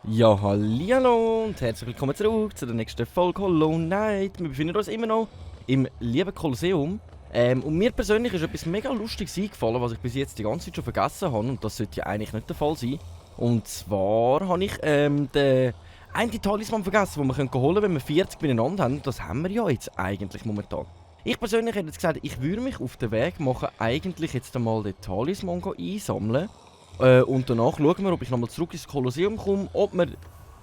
Ja, hallihallo und herzlich willkommen zurück zu der nächsten Folge Hollow Knight. Wir befinden uns immer noch im lieben Kolosseum. Und mir persönlich ist etwas mega Lustiges eingefallen, was ich bis jetzt die ganze Zeit schon vergessen habe. Und das sollte ja eigentlich nicht der Fall sein. Und zwar habe ich den einen Talisman vergessen, den wir holen können, wenn wir 40 beieinander haben. Das haben wir ja jetzt eigentlich momentan. Ich persönlich hätte jetzt gesagt, ich würde mich auf den Weg machen, eigentlich jetzt einmal den Talisman einsammeln. Und danach schauen wir, ob ich nochmal zurück ins Kolosseum komme, ob wir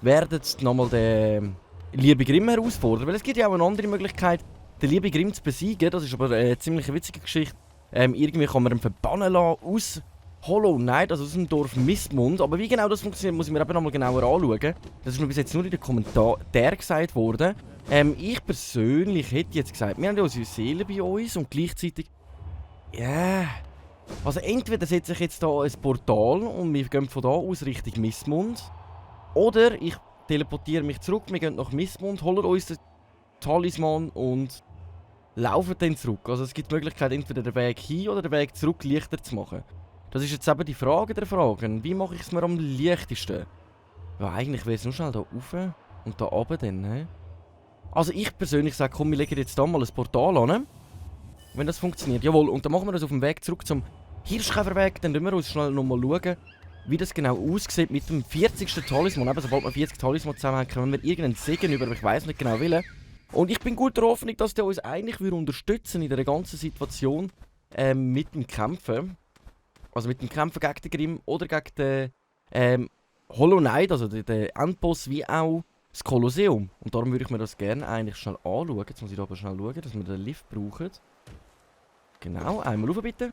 werden nochmal den lieben Grimm herausfordern. Weil es gibt ja auch eine andere Möglichkeit, den lieben Grimm zu besiegen. Das ist aber eine ziemlich witzige Geschichte. Irgendwie kann man ihn verbannen lassen aus Hollow Knight, also aus dem Dorf Mistmund. Aber wie genau das funktioniert, muss ich mir eben nochmal genauer anschauen. Das ist mir bis jetzt nur in den Kommentaren gesagt worden. Ich persönlich hätte jetzt gesagt, wir haben ja unsere Seele bei uns und gleichzeitig... Ja... Also entweder setze ich jetzt hier ein Portal und wir gehen von da aus Richtung Mistmund. Oder ich teleportiere mich zurück, wir gehen nach Mistmund, holen uns den Talisman und laufen dann zurück. Also es gibt die Möglichkeit, entweder den Weg hin oder den Weg zurück leichter zu machen. Das ist jetzt eben die Frage der Fragen. Wie mache ich es mir am leichtesten? Ja, eigentlich wäre es nur schnell hier rauf und da runter dann, he? Also ich persönlich sage, komm, wir legen jetzt da mal ein Portal an. Wenn das funktioniert. Jawohl, und dann machen wir das auf dem Weg zurück zum Hirschkäferweg. Dann schauen wir uns schnell nochmal schauen, wie das genau aussieht mit dem 40. Talisman. Eben, sobald wir 40 Talisman zusammen haben, können wir irgendeinen Segen über, aber ich weiss nicht genau welchen. Und ich bin guter Hoffnung, dass der uns eigentlich unterstützen in dieser ganzen Situation mit dem Kämpfen. Also mit dem Kämpfen gegen den Grimm oder gegen den Hollow Knight, also den Endboss, wie auch das Kolosseum. Und darum würde ich mir das gerne eigentlich schnell anschauen. Jetzt muss ich aber schnell schauen, dass wir den Lift brauchen. Genau, einmal rauf bitte.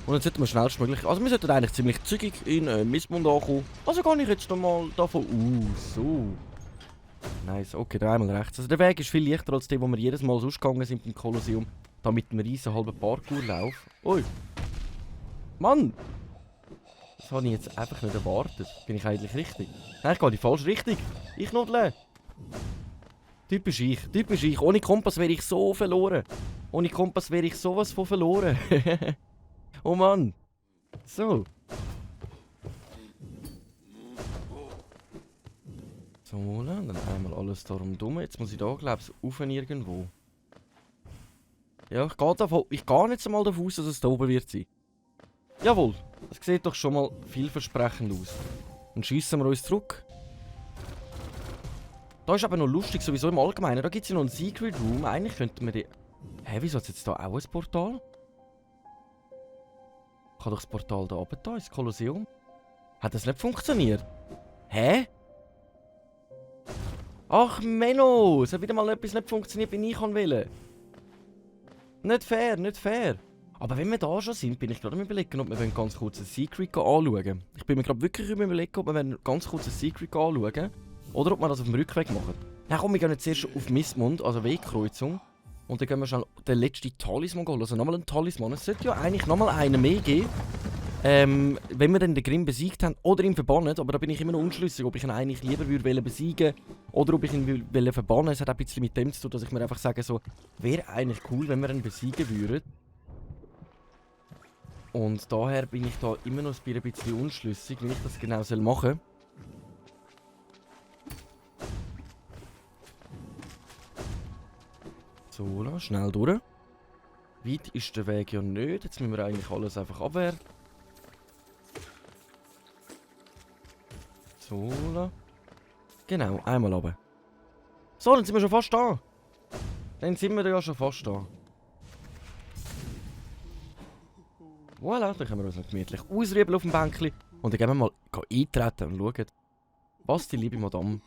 Und dann sollten wir schnellstmöglich... Also wir sollten eigentlich ziemlich zügig in Mistmund ankommen. Also gehe ich jetzt mal davon aus. So. Nice, okay, dann einmal rechts. Also der Weg ist viel leichter als der, wo wir jedes Mal ausgegangen sind im Kolosseum. Da mit einem riesen halben Parkourlauf. Ui. Mann! Das habe ich jetzt einfach nicht erwartet. Bin ich eigentlich richtig? Nein, ich gehe in die falsche Richtung. Ich nudle. Typisch ich, typisch ich. Ohne Kompass wäre ich so verloren. Ohne Kompass wäre ich sowas von verloren. Oh Mann. So. So, dann einmal alles darum dumm. Jetzt muss ich da, glaube ich, rauf irgendwo. Ja, ich gehe jetzt einmal davon aus, dass es da oben wird sein. Jawohl. Das sieht doch schon mal vielversprechend aus. Dann schiessen wir uns zurück. Da ist aber noch lustig, sowieso im Allgemeinen. Da gibt es ja noch einen Secret Room. Eigentlich könnten wir die... Hä, wieso hat es jetzt da auch ein Portal? Ich kann doch das Portal da oben da, ins Kolosseum. Hat das nicht funktioniert? Hä? Ach Menno, es hat wieder mal etwas nicht funktioniert, wie ich will. Nicht fair, nicht fair. Aber wenn wir da schon sind, bin ich gerade am Überlegen, ob wir ganz kurz ein Secret anschauen. Ich bin mir gerade wirklich überlegen, ob wir ganz kurz ein Secret anschauen. Oder ob wir das auf dem Rückweg machen. Na komm, wir gehen jetzt zuerst auf Mistmund, also Wegkreuzung. Und dann gehen wir schnell den letzten Talisman holen. Also nochmal einen Talisman. Es sollte ja eigentlich nochmal einen mehr geben. Wenn wir dann den Grimm besiegt haben oder ihn verbannen. Aber da bin ich immer noch unschlüssig, ob ich ihn eigentlich lieber würde besiegen oder ob ich ihn verbannen. Es hat auch ein bisschen mit dem zu tun, dass ich mir einfach sage, so wäre eigentlich cool, wenn wir ihn besiegen würden. Und daher bin ich da immer noch ein bisschen unschlüssig, wie ich das genau machen soll. So, schnell durch. Weit ist der Weg ja nicht. Jetzt müssen wir eigentlich alles einfach abwehren. So. Genau, einmal runter. So, dann sind wir schon fast da. Dann sind wir ja schon fast da. Voilà, dann können wir uns noch gemütlich ausriebeln auf dem Bänkchen. Und dann gehen wir mal eintreten und schauen, was die liebe Madame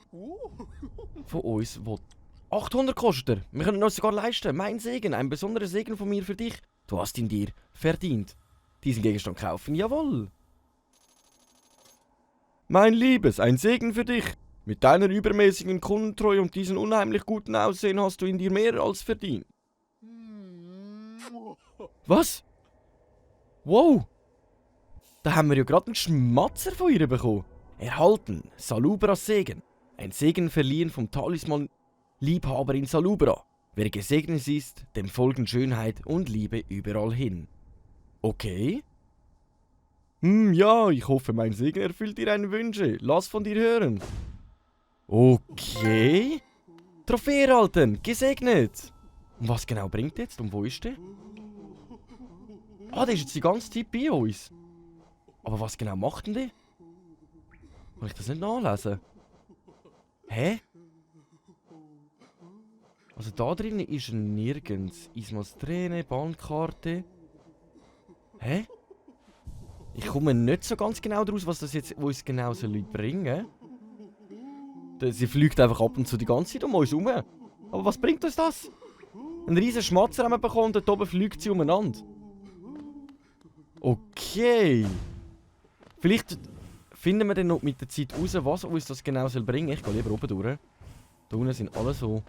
von uns will. 800 kostet er. Wir können uns sogar leisten. Mein Segen, ein besonderer Segen von mir für dich. Du hast ihn dir verdient. Diesen Gegenstand kaufen, jawohl. Mein Liebes, ein Segen für dich. Mit deiner übermäßigen Kundentreue und diesem unheimlich guten Aussehen hast du ihn dir mehr als verdient. Was? Wow. Da haben wir ja gerade einen Schmatzer von ihr bekommen. Erhalten, Salubras Segen. Ein Segen verliehen vom Talisman Liebhaberin Salubra. Wer gesegnet ist, dem folgen Schönheit und Liebe überall hin. Okay. Ja, ich hoffe, mein Segen erfüllt dir deine Wünsche. Lass von dir hören. Okay. Trophäe erhalten. Gesegnet. Und was genau bringt jetzt? Und wo ist der? Ah, der ist jetzt die ganze Zeit bei uns. Aber was genau macht denn der? Kann ich das nicht nachlesen? Hä? Also da drin ist nirgends. Ismas Träne, Bahnkarte. Hä? Ich komme nicht so ganz genau daraus, was das jetzt uns genau soll bringen. Sie fliegt einfach ab und zu die ganze Zeit um uns herum. Aber was bringt uns das? Einen riesen Schmatzer haben wir bekommen und dort oben fliegt sie umeinander. Okay. Vielleicht finden wir dann noch mit der Zeit raus, was uns das genau soll bringen. Ich gehe lieber oben durch. Da unten sind alle so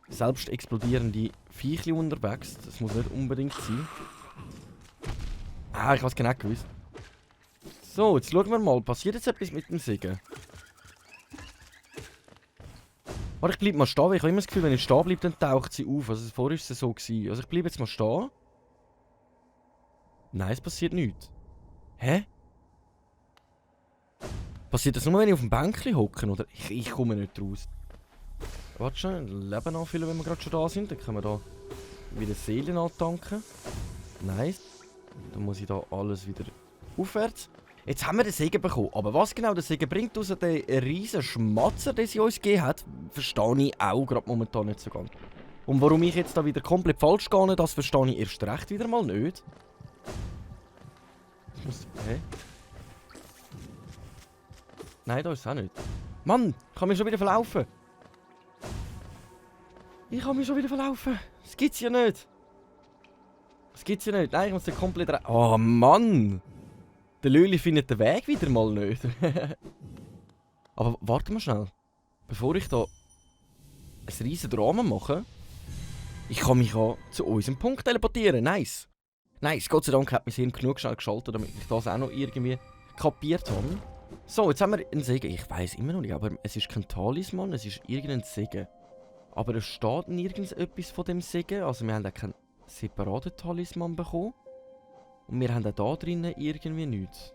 selbst explodierende Viechli unterwegs. Das muss nicht unbedingt sein. Ah, ich habe es genau gewusst. So, jetzt schauen wir mal. Passiert jetzt etwas mit dem Segen? Warte, ich bleibe mal stehen, weil ich habe immer das Gefühl, wenn ich stehen bleibe, dann taucht sie auf. Also vorher war es so gewesen. Also ich bleibe jetzt mal stehen. Nein, es passiert nichts. Hä? Passiert das nur, wenn ich auf dem Bänkchen hocke, oder? Ich komme nicht raus. Warte schon, Leben anfüllen, wenn wir gerade schon da sind. Dann können wir da wieder Seelen antanken. Nice. Dann muss ich da alles wieder aufwärts. Jetzt haben wir den Segen bekommen. Aber was genau der Segen bringt, außer den riesen Schmatzer, den sie uns gegeben hat, verstehe ich auch gerade momentan nicht so ganz. Und warum ich jetzt da wieder komplett falsch gehe, das verstehe ich erst recht wieder mal nicht. Hä? Nein, da ist es auch nicht. Mann, ich kann mich schon wieder verlaufen. Ich kann mich schon wieder verlaufen. Das gibt's ja nicht. Das gibt's ja nicht. Nein, ich muss den komplett rein. Oh Mann! Der Löli findet den Weg wieder mal nicht. Aber warte mal schnell. Bevor ich da ein riesen Drama mache, ich kann mich ja zu unserem Punkt teleportieren. Nice. Nice, Gott sei Dank hat mein Hirn genug schnell geschaltet, damit ich das auch noch irgendwie kapiert habe. So, jetzt haben wir einen Segen. Ich weiß immer noch nicht, aber es ist kein Talisman, es ist irgendein Segen. Aber es steht nirgends etwas von dem Segen. Also wir haben auch keinen separaten Talisman bekommen. Und wir haben auch da drinnen irgendwie nichts.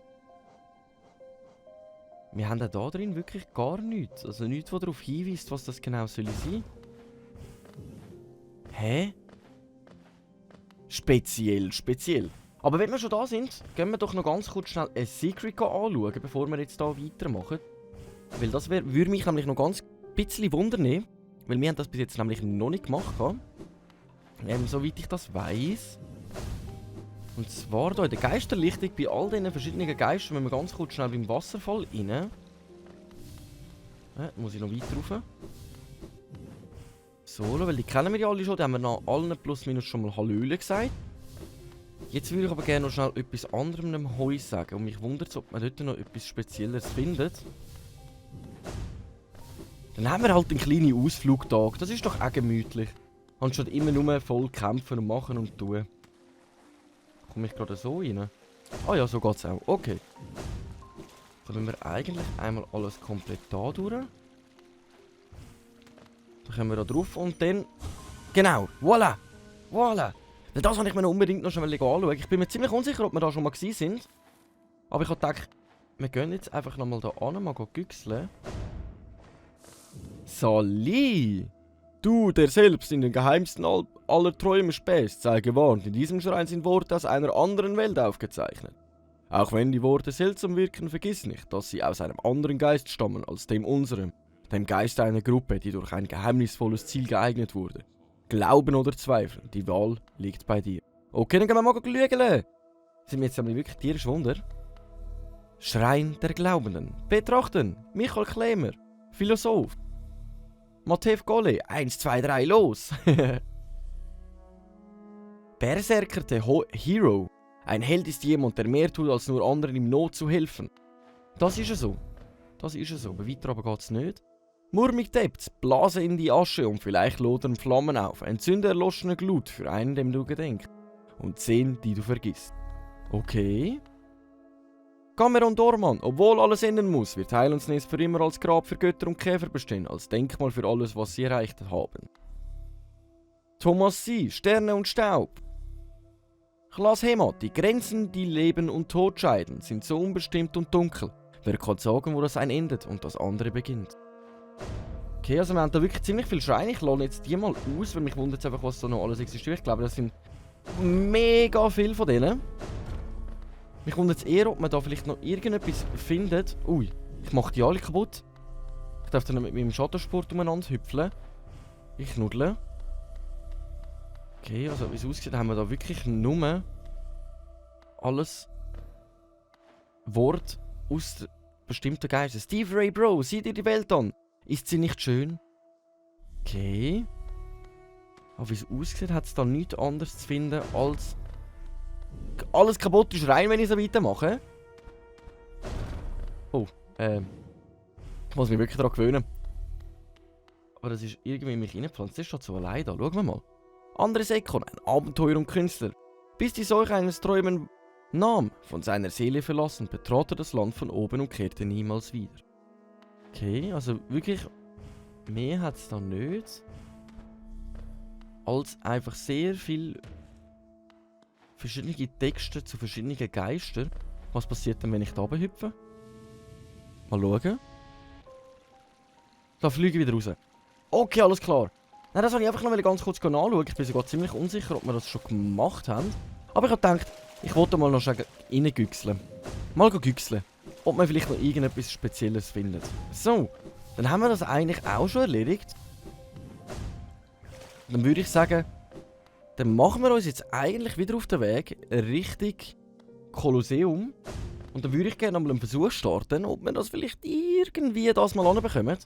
Wir haben auch da drin wirklich gar nichts. Also nichts, was darauf hinweist, was das genau soll sein. Hä? Speziell, speziell. Aber wenn wir schon da sind, gehen wir doch noch ganz kurz schnell ein Secret anschauen, bevor wir jetzt hier weitermachen. Weil das würde mich nämlich noch ganz bisschen wundern. Weil wir haben das bis jetzt nämlich noch nicht gemacht. Soweit ich das weiss. Und zwar hier in der Geisterlichtung, bei all diesen verschiedenen Geistern, wenn wir ganz kurz schnell beim Wasserfall rein. Muss ich noch weiter rauf. So, weil die kennen wir ja alle schon, die haben wir nach allen plus minus schon mal Hallöle gesagt. Jetzt würde ich aber gerne noch schnell etwas anderem einem Heu sagen. Und mich wundert, ob man dort noch etwas Spezielles findet. Dann haben wir halt einen kleinen Ausflugtag, das ist doch auch gemütlich. Anstatt immer nur voll kämpfen und machen und tun. Komme ich gerade so rein? Ah ja, so geht's auch. Okay. Dann müssen wir eigentlich einmal alles komplett da durch. Dann kommen wir da drauf und dann... Genau, voilà! Voilà! Das wollte ich mir noch unbedingt noch schon mal anschauen. Ich bin mir ziemlich unsicher, ob wir da schon mal gewesen sind. Aber ich habe gedacht, wir gehen jetzt einfach nochmal da an, mal güchseln. Sali! Du, der selbst in den geheimsten aller Träume spähst, sei gewarnt, in diesem Schrein sind Worte aus einer anderen Welt aufgezeichnet. Auch wenn die Worte seltsam wirken, vergiss nicht, dass sie aus einem anderen Geist stammen als dem unseren, dem Geist einer Gruppe, die durch ein geheimnisvolles Ziel geeignet wurde. Glauben oder Zweifeln, die Wahl liegt bei dir. Okay, dann gehen wir mal schauen. Sind wir jetzt wirklich tierisch Wunder? Schrein der Glaubenden. Betrachten, Michael Klemer, Philosoph. Matev Golle, 1, 2, 3, los! Berserker der Hero. Ein Held ist jemand, der mehr tut, als nur anderen im Not zu helfen. Das ist ja so. Das ist ja so, aber weiter aber geht's nicht. Murmig debt's, blase in die Asche und vielleicht lodern Flammen auf. Entzünde erloschene Glut für einen, dem du gedenkst. Und 10, die du vergisst. Okay. Cameron Dorman, obwohl alles enden muss, wird Heilungsnest für immer als Grab für Götter und Käfer bestehen, als Denkmal für alles, was sie erreicht haben. Thomas C., Sterne und Staub. Klaas Hemat, die Grenzen, die Leben und Tod scheiden, sind so unbestimmt und dunkel. Wer kann sagen, wo das eine endet und das andere beginnt? Okay, also wir haben da wirklich ziemlich viel Schreine. Ich lasse jetzt die mal aus, weil mich wundert es einfach, was da noch alles existiert. Ich glaube, das sind mega viele von denen. Mich wundert es eher, ob man da vielleicht noch irgendetwas findet. Ui, ich mache die alle kaputt. Ich darf dann mit meinem Schattensport umeinander hüpfeln. Ich knuddle. Okay, also wie es aussieht, haben wir da wirklich nur alles Wort aus bestimmten Geistern. Steve Ray Bro, sieh dir die Welt an. Ist sie nicht schön? Okay. Aber wie es aussieht, hat es da nichts anderes zu finden als alles kaputt ist rein, wenn ich so weitermache. Oh, ich muss mich wirklich daran gewöhnen. Aber das ist irgendwie in mich reingepflanzt. Das ist schon so allein da. Schauen wir mal. Anderes Ekon, ein Abenteuer und Künstler. Bis die Seuche eines Träumen nahm, von seiner Seele verlassen, betrat er das Land von oben und kehrte niemals wieder. Okay, also wirklich mehr hat es da nicht. Als einfach sehr viel verschiedene Texte zu verschiedenen Geistern. Was passiert denn, wenn ich da oben hüpfe? Mal schauen. Da fliege ich wieder raus. Okay, alles klar. Nein, das wollte ich einfach noch ganz kurz nachschauen. Ich bin sogar ziemlich unsicher, ob wir das schon gemacht haben. Aber ich habe gedacht, ich wollte mal noch reingüchseln. Mal güchseln. Ob man vielleicht noch irgendetwas Spezielles findet. So, dann haben wir das eigentlich auch schon erledigt. Dann würde ich sagen, dann machen wir uns jetzt eigentlich wieder auf den Weg Richtung Kolosseum. Und dann würde ich gerne mal einen Versuch starten, ob wir das vielleicht irgendwie das mal anbekommen.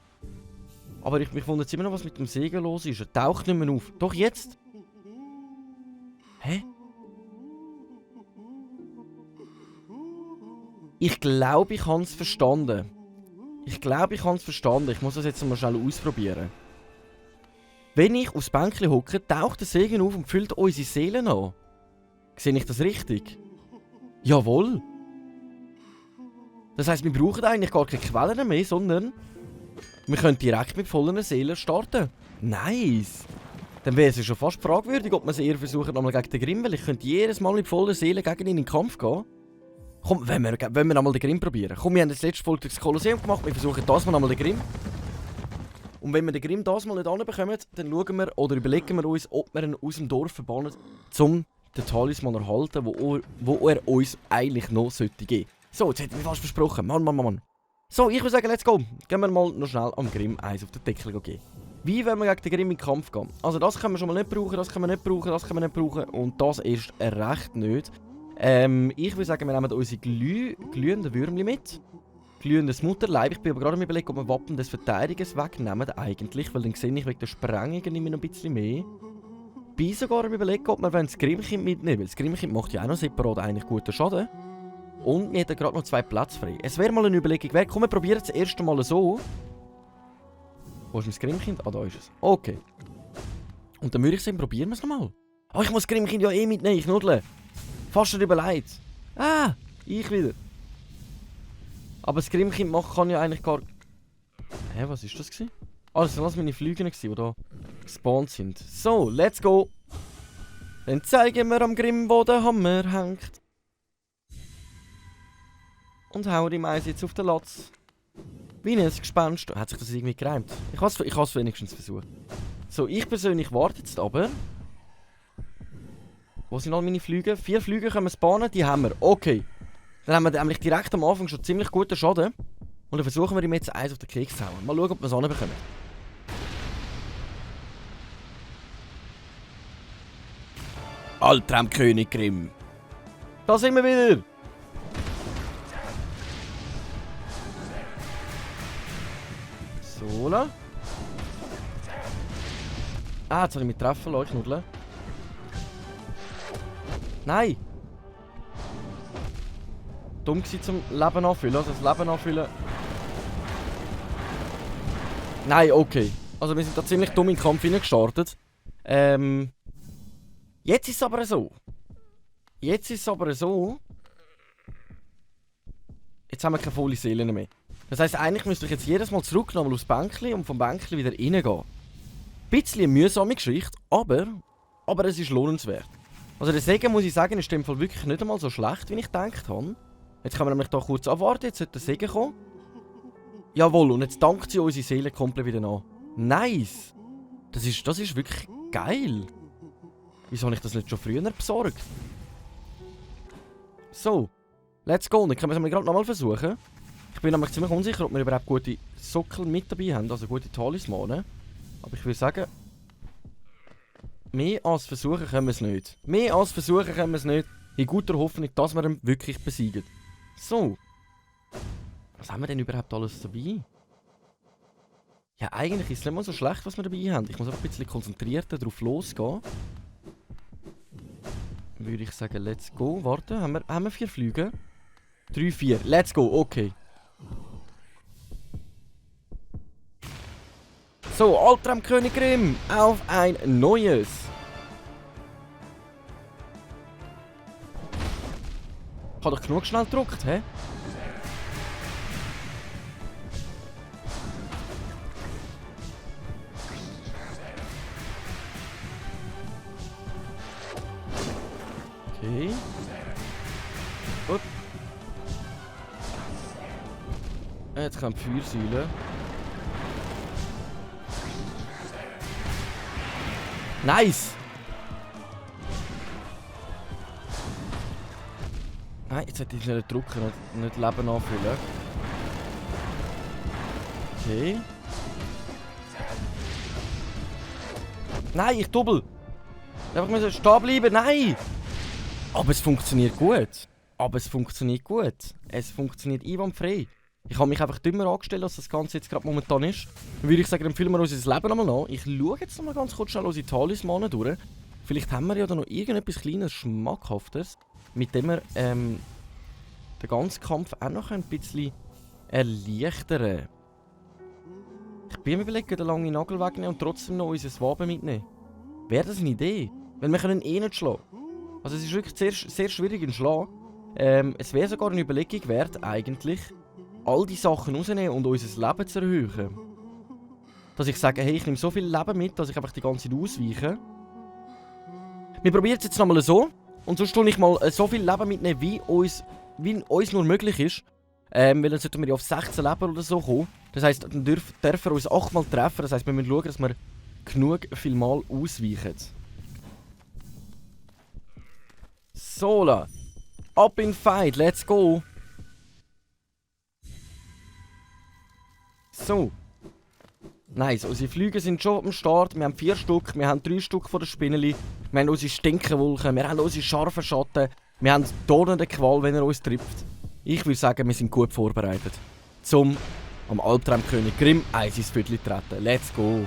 Aber mich wundert immer noch, was mit dem Segel los ist. Er taucht nicht mehr auf. Doch jetzt. Hä? Ich glaube, ich habe es verstanden. Ich muss das jetzt mal schnell ausprobieren. Wenn ich aufs Bänkchen hocke, taucht der Segen auf und füllt unsere Seelen an. Sehe ich das richtig? Jawohl. Das heisst, wir brauchen eigentlich gar keine Quellen mehr, sondern wir können direkt mit voller Seele starten. Nice. Dann wäre es ja schon fast fragwürdig, ob wir es eher versuchen, nochmal gegen den Grimm, weil ich könnte jedes Mal mit voller Seele gegen ihn in den Kampf gehen. Komm, wenn wir nochmal den Grimm probieren. Komm, wir haben das letzte Folge das Kolosseum gemacht, wir versuchen das mal nochmal den Grimm. Und wenn wir den Grimm das mal nicht anbekommen, dann schauen wir oder überlegen wir uns, ob wir ihn aus dem Dorf verbannen, um den Talisman zu erhalten, wo er uns eigentlich noch sollte geben. So, jetzt hätte ich mir fast versprochen. Mann. So, ich würde sagen, let's go. Gehen wir mal noch schnell am Grimm eins auf den Deckel geben. Wie wollen wir gegen den Grimm in den Kampf gehen? Also das können wir schon mal nicht brauchen, das können wir nicht brauchen, das können wir nicht brauchen und das erst recht nicht. Ich würde sagen, wir nehmen unsere glühenden Würmchen mit. Glühendes Mutterleib. Ich bin aber gerade am Überlegen, ob wir Wappen des Verteidigers wegnehmen eigentlich, weil dann sehe ich wegen der Sprengungen immer noch ein bisschen mehr. Ich bin sogar am Überlegen, ob wir das Grimmkind mitnehmen, weil das Grimmkind macht ja auch noch separat eigentlich guten Schaden. Und wir hätten gerade noch 2 Plätze frei. Es wäre mal eine Überlegung wert. Komm, wir probieren es das erste Mal so. Wo ist mein Grimmkind? Ah, da ist es. Okay. Und dann würde ich sagen, probieren wir es nochmal. Oh, ich muss das Grimmkind ja eh mitnehmen, ich knuddle. Fast schon überlegt. Ah, ich wieder. Aber das Grimmkind kann ja eigentlich gar... Hä, was ist das gewesen? Ah, das waren meine Flüge, die da gespawnt sind. So, let's go. Dann zeigen wir am Grimm, wo der Hammer hängt. Und hauen ihm eins jetzt auf den Latz. Wie ein Gespenst. Hat sich das irgendwie gereimt? Ich habe es wenigstens versucht. So, ich persönlich warte jetzt aber. Wo sind all meine Flüge? 4 Flüge können wir spawnen, die haben wir. Okay. Dann haben wir nämlich direkt am Anfang schon ziemlich guten Schaden. Und dann versuchen wir ihm jetzt eins auf den Keks zu hauen. Mal schauen, ob wir es anbekommen. Albtraumkönig Grimm. Da sind wir wieder. So. Ah, jetzt soll ich mich treffen lassen, Knuddel. Nein! Dumm gewesen zum Leben anfüllen, also das Leben anfüllen. Nein, okay. Also wir sind da ziemlich dumm in den Kampf gestartet. Jetzt ist es aber so. Jetzt haben wir keine volle Seele mehr. Das heisst, eigentlich müsste ich jetzt jedes Mal zurück nochmal aufs Bänkchen und vom Bänkchen wieder reingehen. Ein bisschen eine mühsame Geschichte, aber aber es ist lohnenswert. Also der Segen, muss ich sagen, ist in dem Fall wirklich nicht einmal so schlecht, wie ich gedacht habe. Jetzt können wir nämlich hier kurz abwarten, jetzt sollte der Segen kommen. Jawohl, und jetzt dankt sie unsere Seele komplett wieder an. Nice! Das ist wirklich geil. Wieso habe ich das nicht schon früher besorgt? So, let's go. Dann können wir es gerade nochmal versuchen. Ich bin nämlich ziemlich unsicher, ob wir überhaupt gute Sockel mit dabei haben, also gute Talismane. Aber ich würde sagen, mehr als versuchen können wir es nicht. Mehr als versuchen können wir es nicht. In guter Hoffnung, dass wir ihn wirklich besiegen. So. Was haben wir denn überhaupt alles dabei? Ja, eigentlich ist es nicht mal so schlecht, was wir dabei haben. Ich muss einfach ein bisschen konzentrierter darauf losgehen. Würde ich sagen, let's go. Warte, haben wir 4 Flüge? 3, 4. Let's go, okay. So, Albtraum König Grimm, auf ein neues. Ich habe doch genug schnell gedruckt, hä? Okay. Gut. Jetzt kommt die Feuersäule. Nice! Nein, jetzt hätte ich nicht drücken, nicht Leben anfüllen. Okay. Nein, ich doppel! Einfach müssen stehen bleiben, nein! Aber es funktioniert gut. Es funktioniert einwandfrei. Ich habe mich einfach dümmer angestellt, als das Ganze jetzt gerade momentan ist. Dann würde ich sagen, dann füllen wir unser Leben nochmal an. Ich schaue jetzt nochmal ganz kurz schnell unsere Talismane durch. Vielleicht haben wir ja da noch irgendetwas kleines, Schmackhaftes, mit dem wir den ganzen Kampf auch noch ein bisschen erleichtern. Ich bin mir überlegt, den langen Nagel wegnehmen und trotzdem noch unser Waben mitnehmen. Wäre das eine Idee? Weil wir können eh nicht schlagen. Also es ist wirklich sehr, sehr schwierig in Schlag. Es wäre sogar eine Überlegung wert, eigentlich, all die Sachen rausnehmen und unser Leben zu erhöhen. Dass ich sage, hey, ich nehme so viel Leben mit, dass ich einfach die ganze Zeit ausweiche. Wir probieren es jetzt nochmal so. Und sonst tue ich mal so viel Leben mitnehmen, wie uns nur möglich ist. Weil dann sollten wir ja auf 16 Leben oder so kommen. Das heisst, dann dürfen wir uns 8 Mal treffen. Das heisst, wir müssen schauen, dass wir genug viel Mal ausweichen. So, ab in Fight, let's go! So. Nice, unsere Flüge sind schon am Start. Wir haben 4 Stück, wir haben 3 Stück von der Spinneli. Wir haben unsere Stinkenwolken, wir haben unsere scharfen Schatten. Wir haben donnernden Qual, wenn er uns trifft. Ich würde sagen, wir sind gut vorbereitet. Am Albtraumkönig Grimm eins ins Viertel treten. Let's go!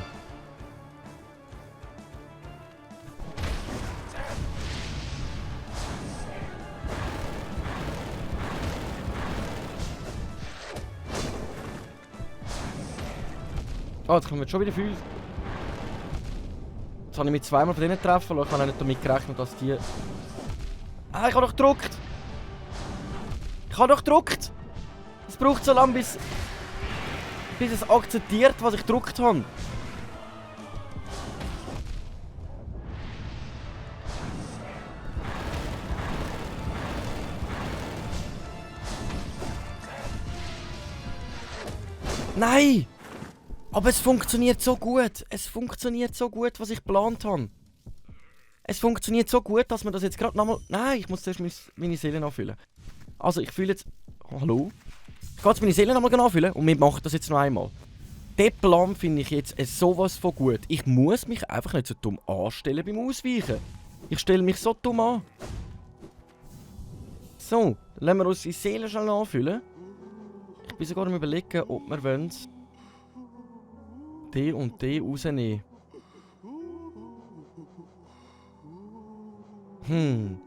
Oh, jetzt kommen wir schon wieder 5. Jetzt habe ich mich zweimal von denen treffen lassen. Ich habe nicht damit gerechnet, dass die... Ah, ich habe doch gedruckt! Es braucht so lange, bis es akzeptiert, was ich gedruckt habe. Nein! Aber es funktioniert so gut. Was ich geplant habe. Es funktioniert so gut, dass man das jetzt gerade nochmal... Nein, ich muss zuerst meine Seele nachfüllen. Also, ich fühle jetzt... Hallo? Ich gehe jetzt meine Seele nochmal nachfüllen und wir machen das jetzt noch einmal. Den Plan finde ich jetzt sowas von gut. Ich muss mich einfach nicht so dumm anstellen beim Ausweichen. Ich stelle mich so dumm an. So, dann lassen wir unsere Seele schnell nachfüllen. Ich bin sogar am Überlegen, ob wir wollen... D und D rausnehmen. Nein,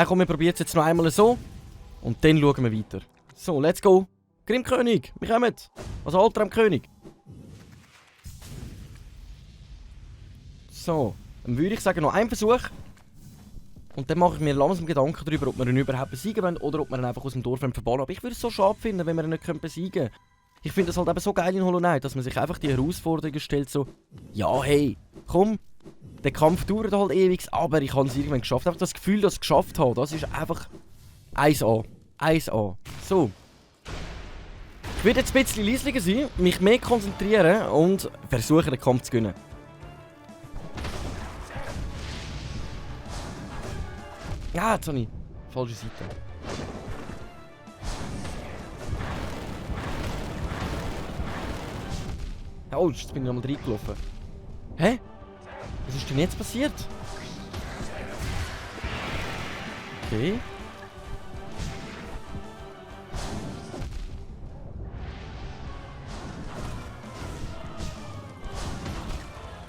komm, wir probieren es jetzt noch einmal so. Und dann schauen wir weiter. So, let's go. Grimmkönig, wir kommen. Also Albtraumkönig. So, dann würde ich sagen, noch ein Versuch. Und dann mache ich mir langsam Gedanken darüber, ob wir ihn überhaupt besiegen wollen oder ob wir ihn einfach aus dem Dorf verbannen. Aber ich würde es so schade finden, wenn wir ihn nicht besiegen können. Ich finde es halt eben so geil in Hollow Knight, dass man sich einfach die Herausforderungen stellt, so, ja hey, komm, Der Kampf dauert halt ewig, aber ich habe es irgendwann geschafft. Einfach das Gefühl, dass ich es geschafft habe, das ist einfach 1A. 1A. So. Ich werde jetzt ein bisschen leislicher sein, mich mehr konzentrieren und versuchen, den Kampf zu gewinnen. Ja, jetzt habe ich falsche Seite. Oh, jetzt bin ich nochmal reingelaufen. Hä? Was ist denn jetzt passiert? Okay.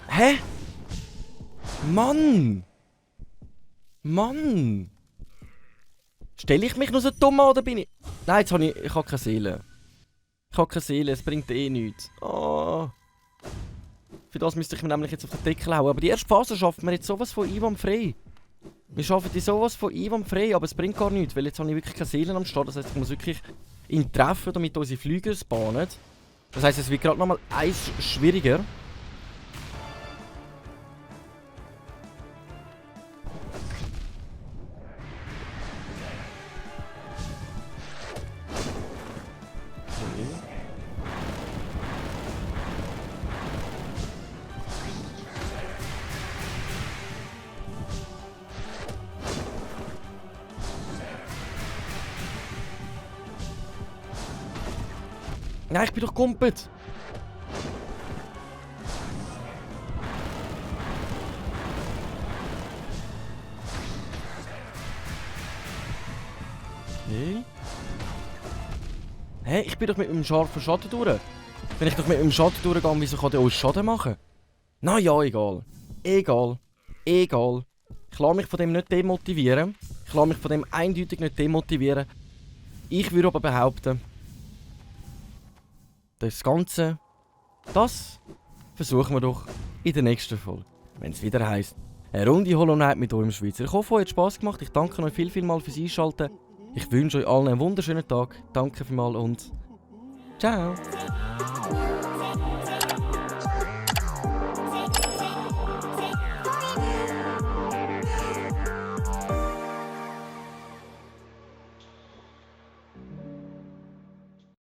Hä? Mann! Mann! Stelle ich mich noch so dumm an oder bin ich... Nein, jetzt habe ich habe keine Seele. Ich habe keine Seele, es bringt eh nichts. Oh. Für das müsste ich mir nämlich jetzt auf den Deckel hauen. Aber die erste Phase schaffen wir jetzt sowas von einwandfrei. Wir schaffen die sowas von einwandfrei, aber es bringt gar nichts, weil jetzt habe ich wirklich keine Seelen am Start. Das heisst, ich muss wirklich ihn treffen, damit unsere Flüger spawnen. Das heisst, es wird gerade nochmal eins schwieriger. Nein, ich bin doch kumpelt. Okay. Hä? Ich bin doch mit einem scharfen Schaden durch. Wenn ich doch mit einem Schaden durchgehe, wieso kann der auch Schaden machen? Na ja, egal. Egal. Egal. Ich lasse mich von dem nicht demotivieren. Ich lasse mich von dem eindeutig nicht demotivieren. Ich würde aber behaupten, das Ganze, das versuchen wir doch in der nächsten Folge. Wenn es wieder heisst, eine Runde Hollow Knight mit eurem Schweizer. Ich hoffe, euch hat Spass gemacht. Ich danke euch vielmals fürs Einschalten. Ich wünsche euch allen einen wunderschönen Tag. Danke vielmals und ciao.